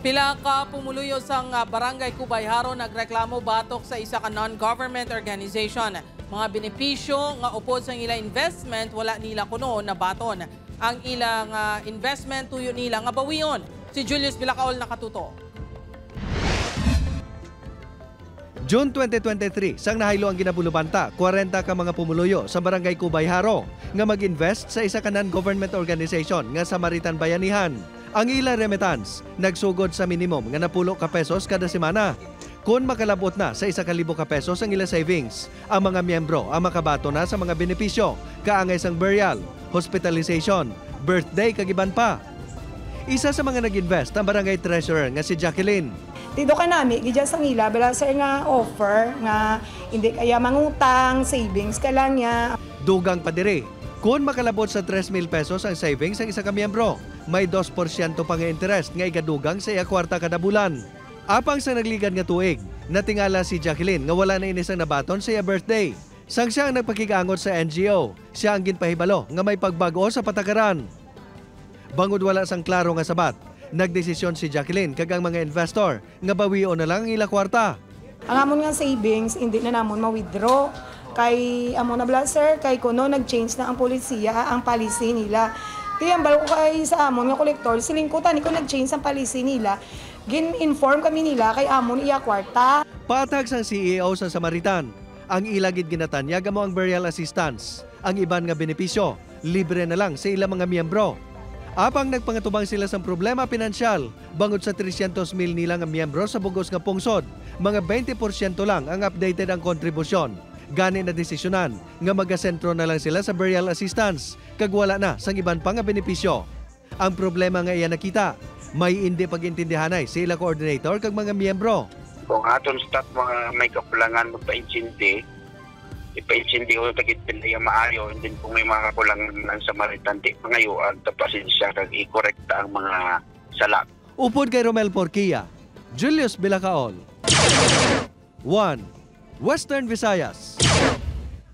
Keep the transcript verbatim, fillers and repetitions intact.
Pila ka pumuluyo sang, ah, Barangay Cubay Jaro nagreklamo batok sa isa ka non-government organization. Mga benepisyo nga upod sang ila investment, wala nila kuno nabaton. Ang ilang, ah, investment tuyo nila nga bawion. Si Julius Villacaol nakatuto. June twenty twenty-three, sang nahaylo ang ginabulubanta, kwarenta ka mga pumuluyo sa Barangay Cubay Jaro nga mag-invest sa isa ka non-government organization nga Samaritan Bayanihan. Ang ila remittance nagsugod sa minimum nga napulo ka pesos kada semana. Kon makalab-ot na sa isa ka libo ka pesos ang ila savings, ang mga miyembro ang makabaton na sa mga benepisyo kaangay sang burial, hospitalization, birthday, kag iban pa. Isa sa mga nag-invest ang barangay treasurer nga si Jacqueline. Tido ka nami gid sang ila, bala, sir, nga offer nga hindi kaya mangutang, savings ka lang niya. Dugang pa diri, kon makalabot sa tres mil pesos ang savings sang isa ka miyembro, may dos porsyento pa nga interest nga igadugang sa iya kwarta kada bulan. Apang sa nagligad nga tuig, natingala si Jacqueline nga wala na ini sang nabaton sa iya birthday. Sang siya ang nagpakig-angot sa N G O, siya ang ginpahibalo nga may pagbag-o sa patakaran. Bangod wala sang klaro nga sabat, nagdesisyon si Jacqueline kag ang mga investor nga bawion na lang ang ila kwarta. Ang amon nga savings, hindi na namon ma-withdraw. Kay amo na bala, sir, kay kuno nag-change na ang polisiya, ang policy nila. Kaya ang balo ko kay sa amon nga kolektor, siling ko, tani ko nag-change ang policy nila. Gin-inform kami nila kay amon iya kwarta. Pathag sang C E O sa Samaritan, ang ila gid ginatanyag amo ang burial assistance. Ang iban nga benepisyo, libre na lang sa ila mga miyembro. Apang nagpangatubang sila sang problema pinansyal bangod sa tresyentos mil nila nga miyembro sa bug-os nga pungsod, mga twenty porsyento lang ang updated ang kontribusyon. Gani nadesisyonan nga magasentro na lang sila sa burial assistance kag wala na sang iban pa nga benepisyo. Ang problema nga iya nakita, may indi pag-intindihanay sa ila coordinator kag mga miyembro. Kung aton staff mga may kakulangan, magpaintindi, ipaintindi ko ta gid nila maayo, and then kung may mga kakulangan ang Samaritan, di pangayuan ta pasensya kag ikorekta ang mga sala. Upod kay Romel Porquia, Julius Bilacaol, One Western Visayas.